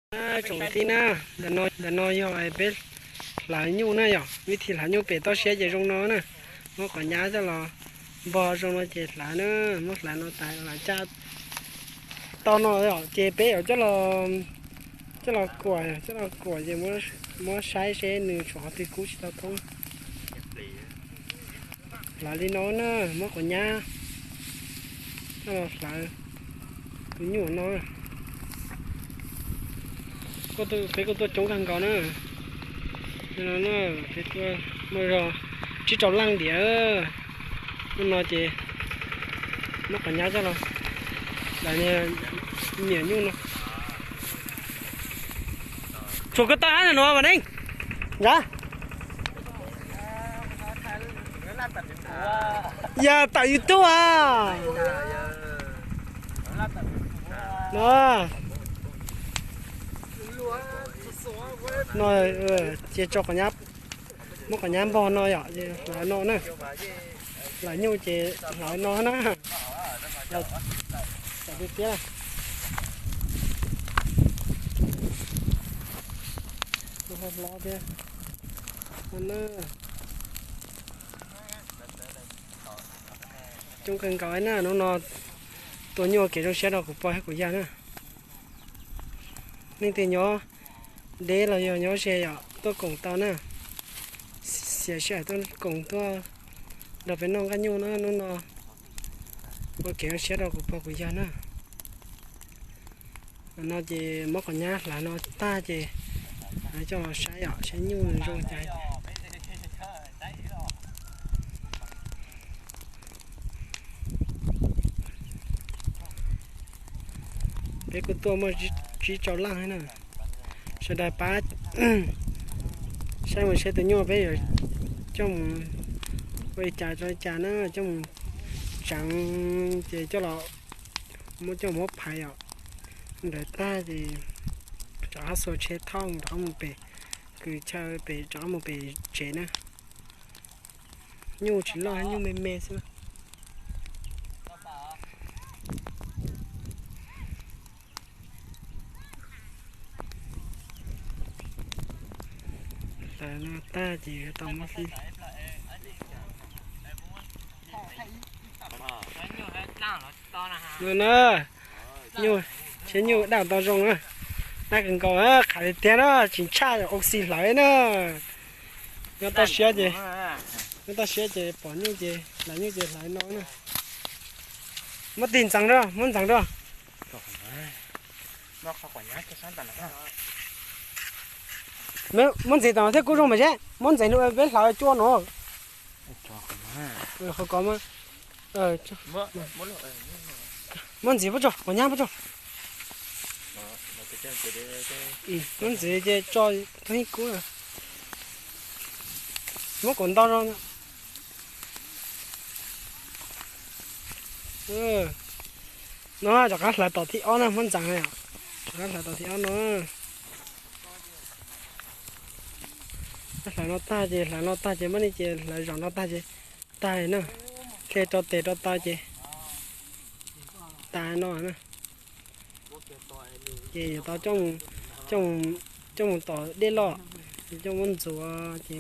Tsoom tij na, ntawm no yog peb hlawv nyuj na yom, vib thib hlawv nyuj pem toj siab ces zoo no na. Muab quav nyab coj los npog zoo no ces hlawv na, muab hlawv no tas hlawv caj tau no yom, ces peb yuav coj los kuam, coj los kuam ces muab saib seb nws tshuav qhov twg kub tsis tau thoob. Hlawv li no na, muab quav nyab coj los hlawv tus nyuj no. Peb kuj tuaj coob kawg nkaus na. Peb tuaj muaj zog tsib rau leej diam. Hnub no ces muab quav nyab coj los hlawv niam nyuj no. Tshuav ko taw hab nuav Vam Neej, nrad. Yog tawm YouTube a. No, no ces tso, muab quav nyab npog no yom, hlawv no na. Hlawv nyuj ces hlawv no na. Tiag tiag. Hlob thiab. Coob kawg nkaus na, hnub no tua nyuj kev zoo siab rau kuv pog thiab kuv yawg na. Leej twg nyob deb los yog nyob ze yom, tuaj koom tau na. Xiam sij hawm tuaj koom tuaj nrog peb noj nqaij nyuj na, hnub no ua kev zoo siab rau kuv pog kuv yawg na. No ces muab quav nyab hlawv no tag ces coj los saib yom, saib nyuj zoo cas. Peb kuj tuaj muaj tsib rau leej na. Sawv daws pab saib mus saib tus nyuj peb yuav coj mus ua li cas rau li cas na, coj mus tseev ces coj los muab coj mus muab phais yom. Ntawd tag ces rov qab xuas tsheb thauj rov qab mus pem, kwv chaw pem rov qab mus pem tsev na. Nyuj tsis loj, nyuj me me xwb. Hlawv no tag ces tau muab hlib. No na, nyuj, tsheb nyuj daj tau zoo na. Daj kawg nkaus, qhais tiag tiag na, tsis tshaj ua si hlawv na. Nyob toj siab ces, nyob toj siab ces pom nyuj ces hlawv nyuj ces hlawv no na. Muab tig ntxeev rau, muab ntxeev rau. Muab ntxiv tom thiab kub zoo mas seb, muab ntxiv peb hlawv cua no. Qhov kov mas. Muab ntxiv pub tso, quav nyab pub tso. Muab ntxiv ces tso tug ib kub na. Muab kom ntau no. No rov qab hlawv tom thib ob na, muab ntxeev na yom. Rov qab hlawv tom thib ob no. Hlawv no tag ces, hlawv no tag ces muab ni ces hlawv zaum no tag ces tag na. Hle rau tes rau taw ces tas no na. Ces yuav tau coj mus tom dej loj, coj muab ntxuav ces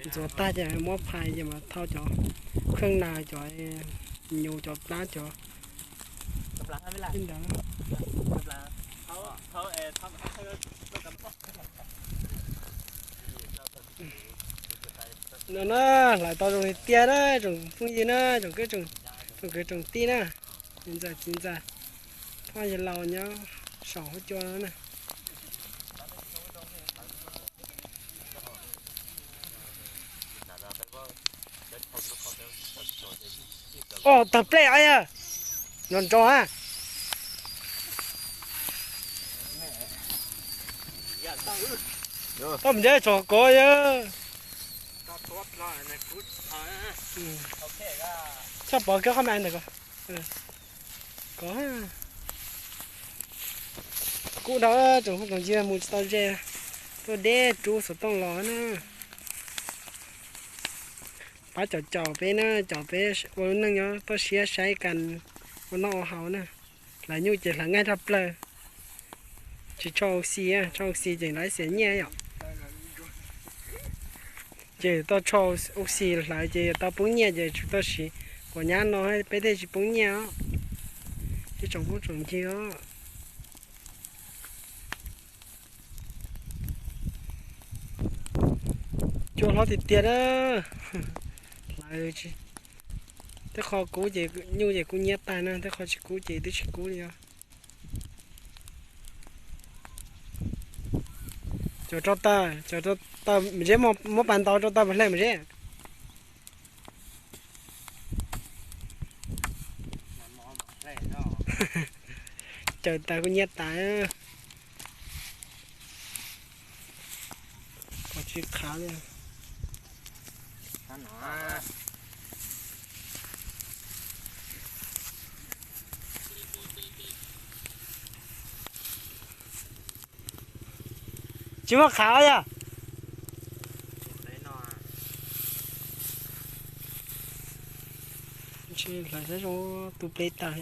ntxuav tag ces muab phais ces mas thau cov kheej nas, cov nyuv, cov plab, cov ntawd. No na, hlawv tau zoo li tiag na tsoom phooj ywg na, tsoom kwv tsoom tij na, txiv ntxawm txiv ntxawm, phooj ywg laus nyob saum huab cua no na. Os, tawg plej os yawg. Nrov nrov a. Tau mus ntiab tsoom kov yawg. Tshaj pov kiag qhov me ntawm ko. Kov kub dhau tsoom phooj tsoom ywg, mus tsis tau ze, tuaj deb rub xov tooj los na. Pab caum caum peb na, caum peb ua lub neej nyob toj siab saib kas ua noj ua haus na. Hlawv nyuj ces hlawv nqaij tshaj plaws. Tsis tshoj ua si, tshoj ua si ces lawv xiam nyiaj yom. Ces tau tshoj ua si hlawv ces tau poob nyiaj ces tsuas tau siv quav nyab no peb thiaj tsis poob nyiaj os. Ib tsoom phooj tsoom ywg os. Cua hlob tiag tiag na. Hlawv, tej qho kub ces nyuj ces kub nyiab tag na, tej qho tsis kub ces twb tsis kub li os. Cov rau taws, cov rau taws mas zeb, muab pas ntaus rau taws mas hle mas zeb. Caws tas kuj nyiab tas. Qhov tsis qhav li. Tsis muaj qhav yog. Hlawv saib zoo tu pleb tag.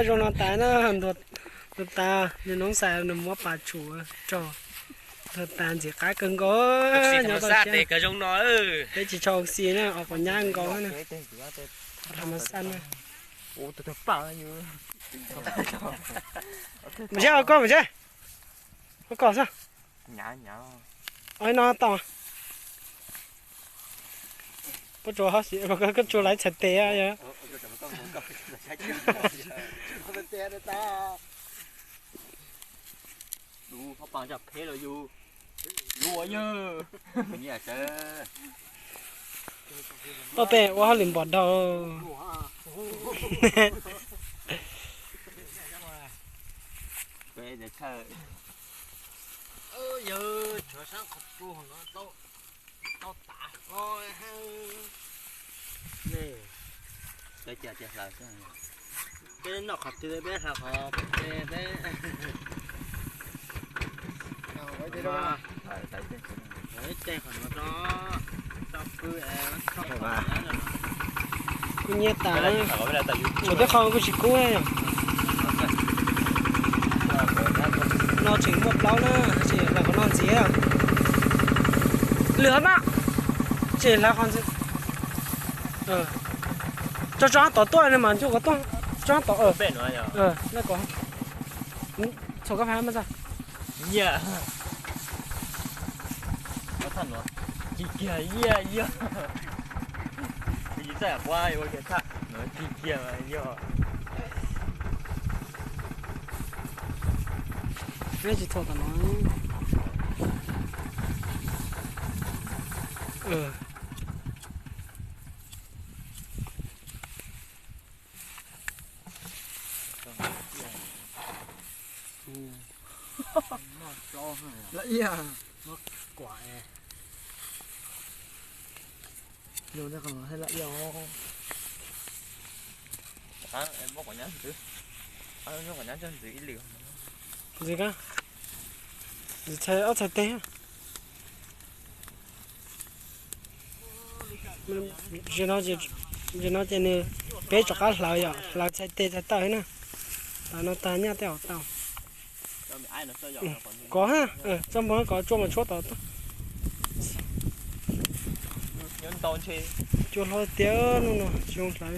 Zoo no tas na, ntuag tas, nws noob xais nws muab pas tshum rau, ntuag tas ntxim qab kawg nkaus. Nyob tau siab, peb tsis tshua ua si na, os quav nyab nkaus na. Tham mas xaj na. Mus seb, koj mus seb, koj xwb. Oj no tau. Puab tsuas, koj tsuas laiv txhais tes. Ob peb ua hauj lwm npom dhau. Peb noj qhov twg peb hlawv qhov peb, peb ib ce qhov no tso, tso pw es tso qhov no. Kuj nyiab tas, ua tej qho kuj tsis kub yom. No tseem muaj plaub na, tab sis hlawv qhov no ntxiv. Lwm qhov no, tsis hlawv qhov ntxiv. Tso tso tom tuaj no mas, tso tso tom, txhom koj pab mas tso. Nyiaj. Tsis kiag, nyiaj yog. Tsis txawj quab ua kiag tshaj, nws tsis kiag yog. Peb tsis txhom tom no. Lawm ib yam. Yus tej qhov no thiaj lawm ib yam. Ntxiv kab, ntxiv ob txhais tes. Zaum no ces nws, peb rov qab hlawv yom, hlawv txhais tes txhais taw na. Hlawv no tag nyaj tej zaum tau. Kov ha, txoj npoo kov tsua mas tshuab tom. Cua hlob tiag, hnub no tsis zoo hlawv.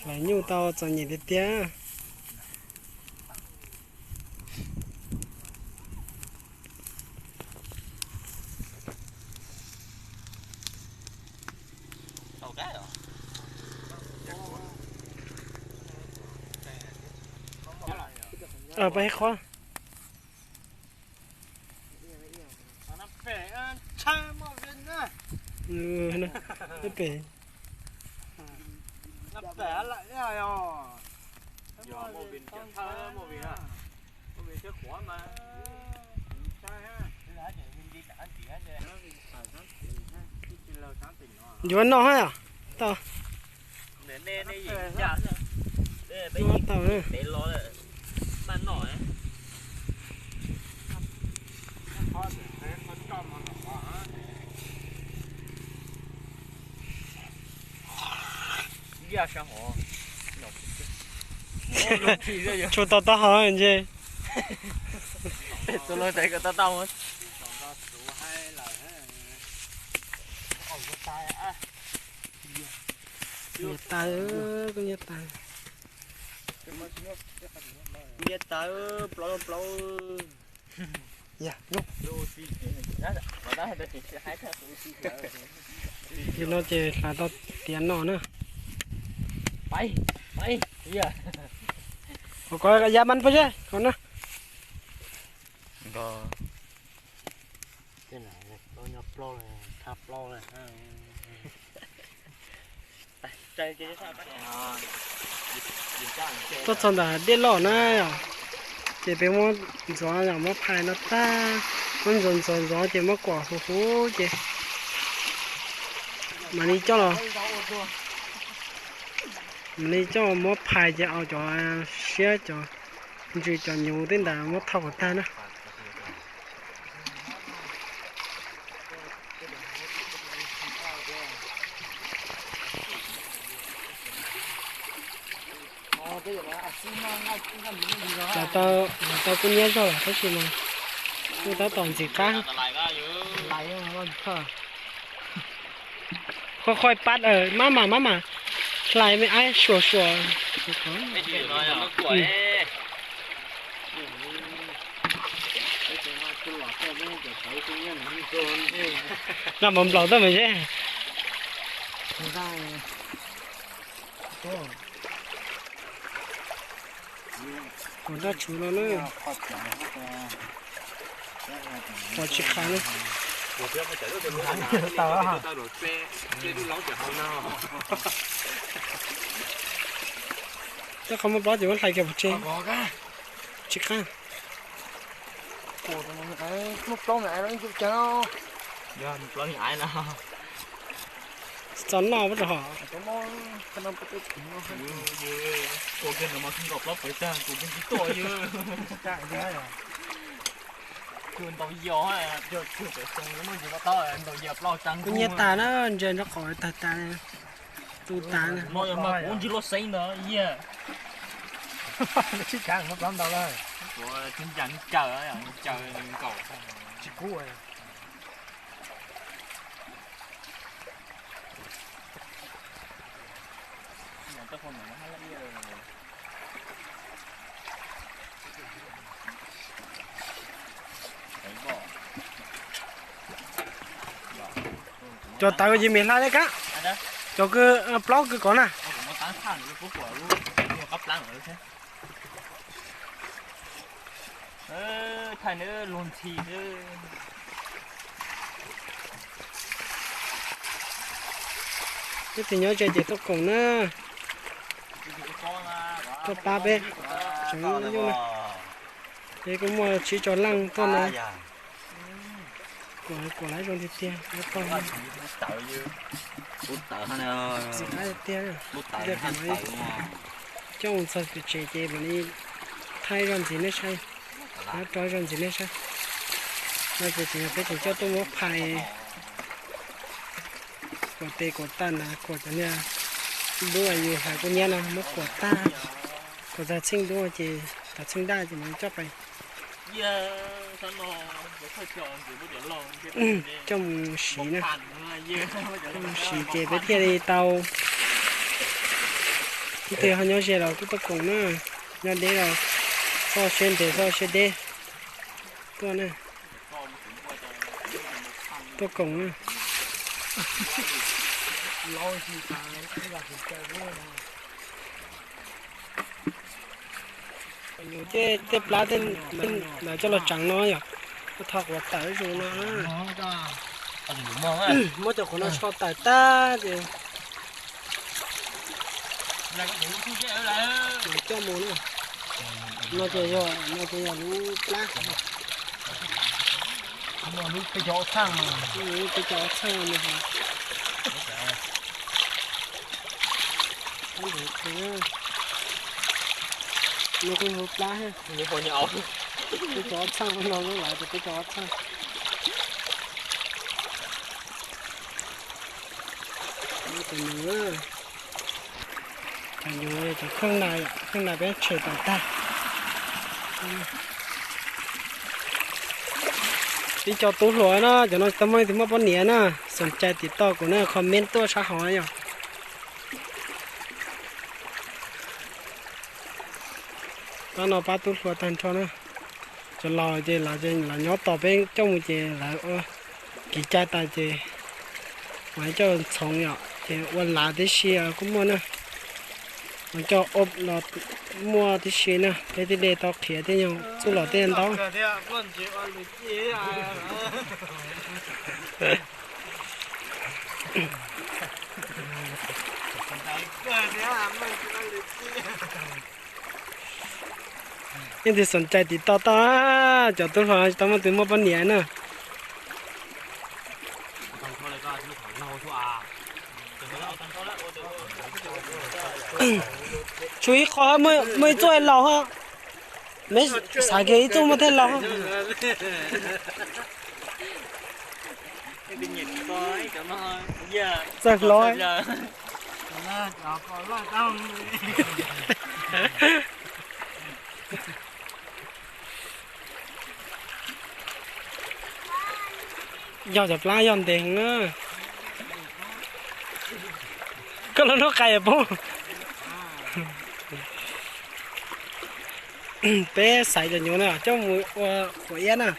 Hlawv nyuj tau txom nyem tiag tiag. Tau kab os. Pab qhov. Pem. Yuav noj ha. Tau. Yuav tau. Tsuas tau taub hau ntshe. Nyias tas, koj nyias tas. Nyias tas plaub plaub. Yog no ces hlais tau tiav no na. Ua ko ya man pab seb ko na. Tuaj txog ntawm dej loj na yom, ces peb muab ntxuav yom, muab phais no tag, muab ntxuav ntxuav ntxuav ces muab kuam huv huv ces mam li coj los, mam li coj muab phais ces au cov siab cov ntsws cov nyuv tej ntawd muab thau kom tag na. Tau, tau kub nyiab zog lawm tab sis mas kuj tab tom ntxim qab. Qhov qhov pab mab mam mab mam hlais me aib suas suas. Noj mov nplaum tuaj mas seb. Tus dab tswv no na, pom tsis khav na. Tej qhov muaj plaub ces muab hlais kiag pov tseg. Tsis qab. Txo noj pab rau hom. Kuv nyiab tas na, ntsia nraub qaum tag tas, tu tas na. Tsis khav, muab plaub ntau lawm. Tsis kub. Cov tawv ces mim hlais li kab. Cov kws plaub kws kov na. Peb tus nyob ze ces tuaj koom na, tuaj pab peb tseev nyuj na. Peb kuj muaj tsib rau leej tuaj na. Kuam, kuam lawv zoo tiag tiag, lawv tau. Txiv qab tiag, coj mus txog pem tsev ces mam li thaij zoj ntxiv nej saib, rov zoj ntxiv nej saib. No ces tseem yog peb tseem coj tuaj muab phais, kuam tes kuam taw ntawd, kuam cov niag dub yus hlais kub nyiab no muab kuam tag, kuam txog txheej dub ces txog txheej daj ces mam li coj pais, coj mus siv na. Coj mus siv ces peb thiaj li tau ib tug ho nyob ze los kuj tuaj koom na, nyob deb los txoj siab ntev txoj siab deb tuaj na, tuaj koom na. Nyuv ces tej plab tej lawv coj los tseev no yom, thau quav tawm ib zaug no. Muab cov quav no tsho tawm tag ces coj mus na. No ces yog, no ces yog lub plab, lub peb caug ob txheej no. No kuj lub plab, peb caug ob txheej no, lub lawv ces peb caug ob txheej. Cov nyuv, cov kheej na, kheej na peb tshem tawm tag. Ib co tub hluas na, cov no tsis tau muaj leej twg muaj poj niam na, xoom cai tim toj kuv na, comment tuaj sab hauv yom. Pab no pab tub hluas tag nrho na. Cov laus ces lawv nyob tos peb coj mus ces lawv ua kev cai tas ces mam coj txhoov yom, ces ua lav tib si kuj muaj na. Coj ob los muaj tib si na, peb thiaj li tau qhiav tej nyuag txuj lom tej ntau. Leej twg xoom cai tim toj toj, cov tub hluas tsis tau muaj leej twg muaj poj niam na. Tshuav ib qho muaj ib txoj laus ho, meb xav kiag ib txoj muaj tej laus. Txawj hlob. Yog cov plab yog ntev heev na. Koj los noj qais poob. Peb xaiv cov nyuv no coj mus ua qhuav iab na.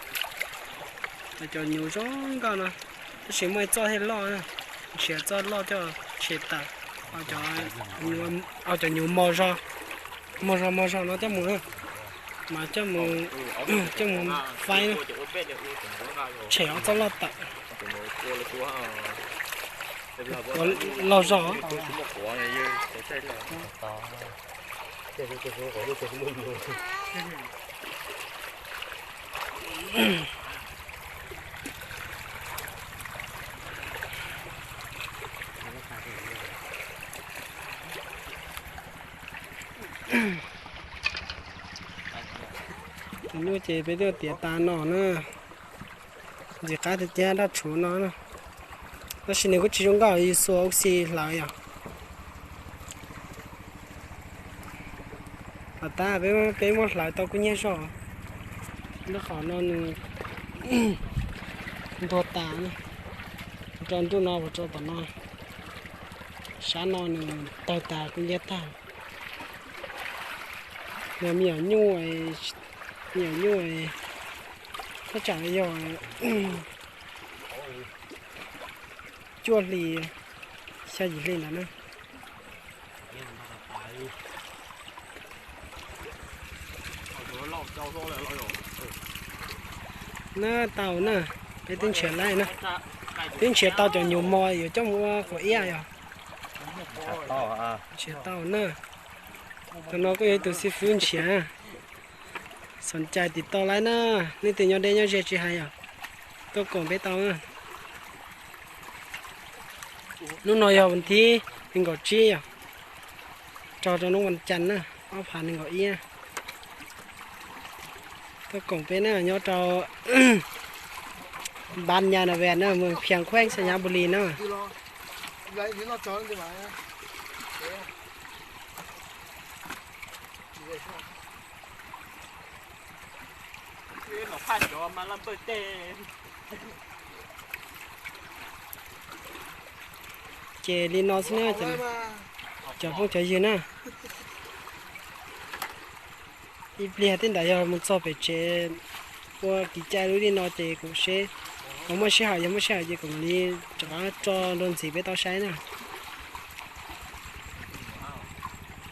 Cov nyuv zoo nkauj no, tab sis muaj ib txoj thiaj loj, nrhiav txoj loj coj tshem tawm, cov nyuv mos zog, mos zog mos zog no coj mus, mas coj mus, coj mus faib, tshem ob txoj loj tawm. Ua loj zog. Tus nyuj ces peb twb tiav tas no na, ntxim qab tiag tiag dab tshuv no na. Tab sis nws kuj tsis zoo nkauj, yus xuas ua si hlawv yom. Has tas peb muab hlawv tau kuj nyiaj zog, lub qhov no nws ntuag tas, rau ntuj no puas rau tom no, sab no nws tawg tas kuj nyiaj tag. Yog me nyuam nyuj, me nyuam nyuj, thaj tsam yog cuaj hli, xya yim hli ntawd na. Na tau na, peb twb nrhiav laib na, twb nrhiav tau cov nyuv mos yuav coj mus ua qhuav iab yom. Nrhiav tau na. Tus no kuj yog ib tug xib fwb nrhiav. Xoom cai tim tau laib na, leej twg nyob deb nyob ze tsis hais yom, tuaj koom peb tau na. Hnub no yog vas thib nees nkaum tsib yom, raug rau hnub vas cas na, ob phav nees nkaum ib. Tuaj koom peb na, nyob rau Ban Nha Nves na, mus Phiang Khueej Xas Nyab Npu Lis na. Ces li no xwb na, cov phooj cov ywg na. Ib pliag tej ntawd yog mus txog pem tsev ua kev cai lub li no ces kuv seb, kuv muaj sij hawm, yog muaj sij hawm ces kuv mam li rov qab tso dua ntxiv peb tau saib na.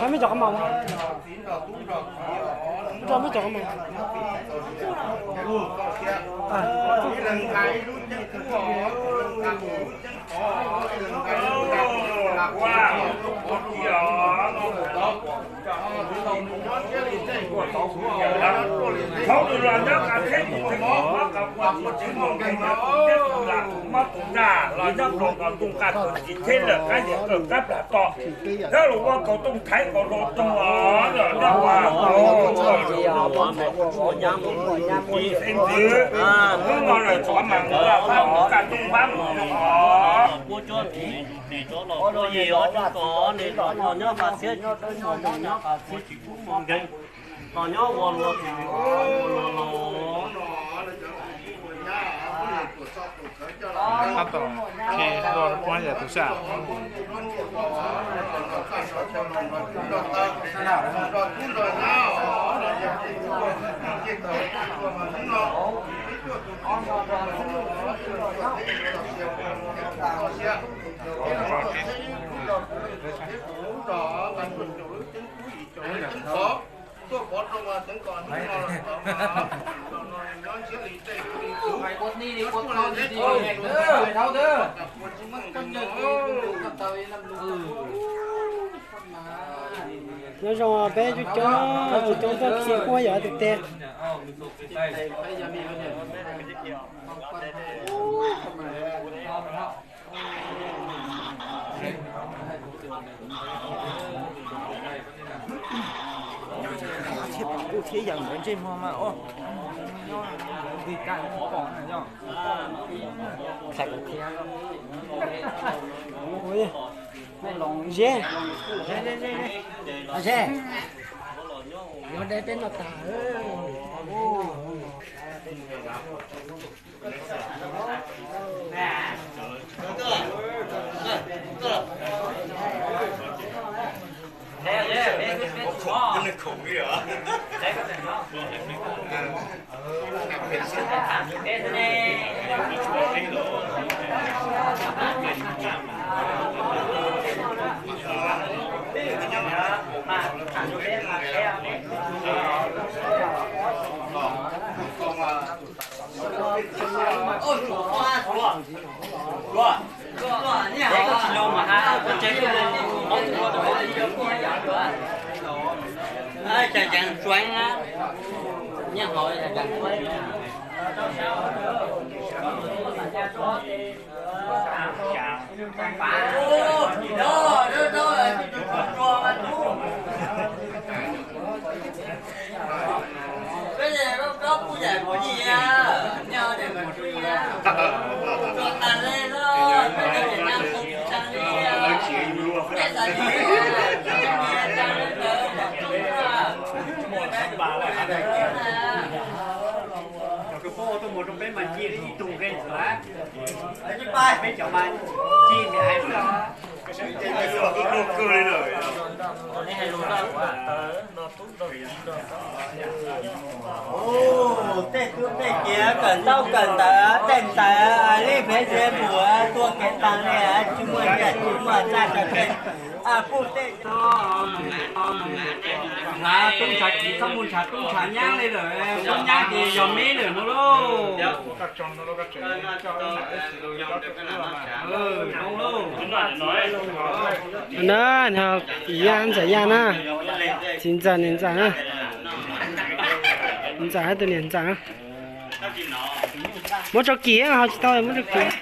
Rau meb cov qab mas, rau meb cov qab mas. Thaum nws los nyob qab theb tus tseem muab qab ua tus tseem muaj nkeeg nyob tus teb tus lam tus mob tus ntsaj los nyob rau tom ntug nqaj kawg tsis theb lawm qab yam kawg qab plam to. Nyob los ua kaus tooj thaiv kaus hlau toog os, nyob ua kaus xeeb ntxwv, hnub no lawm tsov mas mus laj fab mus kaj tooj fab mus os. Tab tom khi hlo rau puab yam tus saj. Nyob zoo peb coob coob, coob coob tuaj khi puab yam tus teg. Thiab yam ntawd ntsej muag mas o. Ze, ze, yuav de peb noj tas. Cov kws puab ua tuaj mus rau peb mas cia li ib tug nqe ntxwv lawm. Peb cov mas cia li hais xwb. Tej tub tej kiv kawm ntaub kawm ntawv tej ntawd li peb tsev mus tua kev taag li tsis muaj nyiaj tsis muaj txaj rau tej kuj tej ntshav tub ntshav kiv txhob mus ntshav tub ntshav nyab li lawm, tub nyab ces yog meb lawm no lauj. Na, yaj ntxawm yaj na, txiv ntxawm niam ntxawm na, ntxawm tus niam ntxawm na. Muab tso kis ho tsis tau muab tso kis.